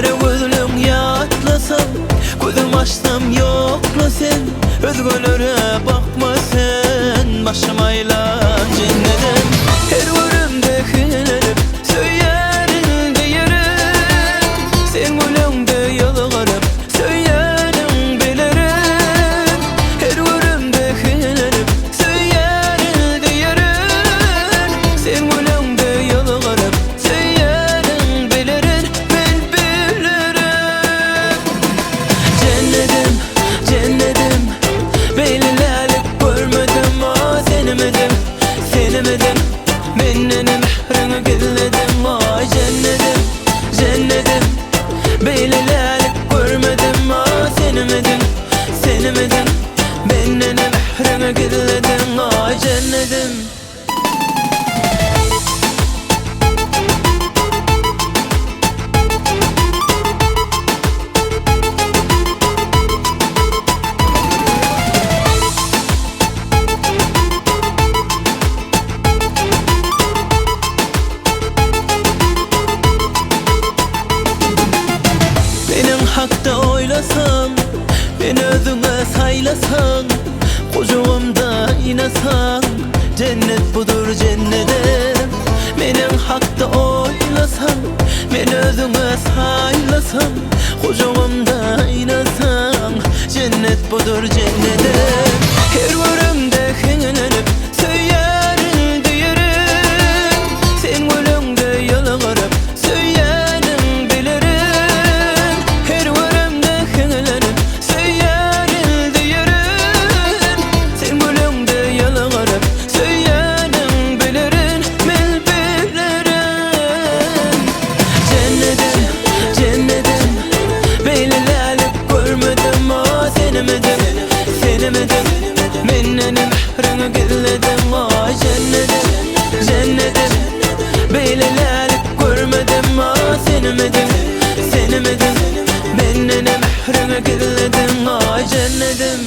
Gara gözleň ýatlasam, Gözüm açsam ýokla sen, Özgelere bakma sen, Başym aýlan jennedem. Her göremde hiňlenip, Söýýärin diýerin, Seň güleňde ýylgyryp, Söýýäniň bilerin. Her göremde hiňlenip, Söýýärin diýerin, Seň güleňde ýylgyryp, Söýýäniň bilerin, men bilirin. Jennedim, jennedim, Beýle lälik görmedim, ah, senimidim, senimidim, Menden mähriňi gizlediň, aý, jennedim, jennedim, Beýle lälik görmedim, ah, senimidim, senimidim, Menden mähriňi gizlediň, aý, jennedim. Meniň hakda oýlasaň, Meni özüňe saýlasaň, Gujagymda ynasaň, Jennet budur jennedim. Meniň hakda oýlasaň, Meni özüňe saýlasaň, Gujagymda ynasaň, Jennet budur jennedim. Her göremde hiňlenip, Söýýärin diýerin. Sen güleňde ýylgyryp, Söýýäniň bilerin. Her göremde hiňlenip, Söýýärin diýerin. Sen güleňde ýylgyryp, Söýýäniň bilerin, men bilerin. Jennedim, jennedim, Beýle lälik görmedim, ah, senimidiň, senimidiň, Menden mähriňi gizlediň, aý, jennedim, jennedim, Beýle lälik görmedim, ah, senimidiň, senimidiň, Menden mähriňi gizlediň, aý, jennedim.